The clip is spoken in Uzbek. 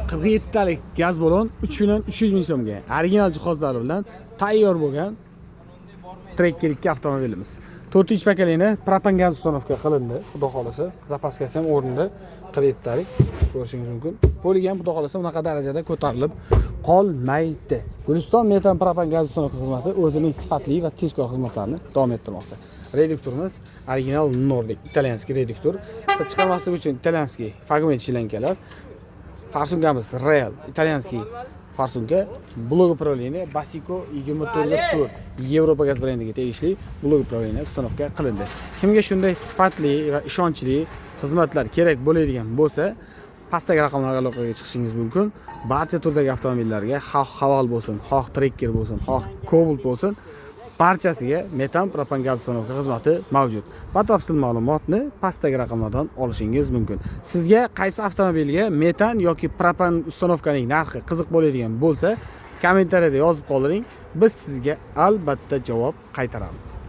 47 talik gaz balon 3 million 300 ming so'mga original jihozlari bilan tayyor bo'lgan Tracker 2 avtomobilimiz. To'rtinchi поколение, propan gaz установка qilindi, xudo xohlasa, запаска si ham o'rnida, 47 talik, ko'rishingiz mumkin. Полик ham, xudo xohlasa, unaqa darajada ko'tarilib qolmaydi. Guliston metan propan gaz установка xizmati o'zining sifatli va tezkor xizmatlarini davom ettirmoqda. Reduktorimiz original Nordic, итальянский reduktor. Chiqarmaslik uchun итальянский фрагмент shlankalar. Форсунка miz Real, итальянский форсунка, блок управления Basico 24 4, Yevropa gaz brendiga tegishli блок управления установка qilindi. Kimga shunday sifatli va ishonchli xizmatlar kerak bo'ladigan bo'lsa, pastdagi raqamlarga aloqaga chiqishingiz mumkin. Barcha turdagi avtomobillarga, xoh Haval bo'lsin, xoh Tracker bo'lsin, xoh Cobalt bo'lsin, barchasiga metan propan gaz установка xizmati mavjud. Batafsil ma'lumotni pastdagi raqamlardan olishingiz mumkin. Sizga qaysi avtomobilga metan yoki propan установка ning narxi qiziq bo'ladigan bo'lsa, kommentariyada yozib qoldiring, biz sizga albatta javob qaytaramiz.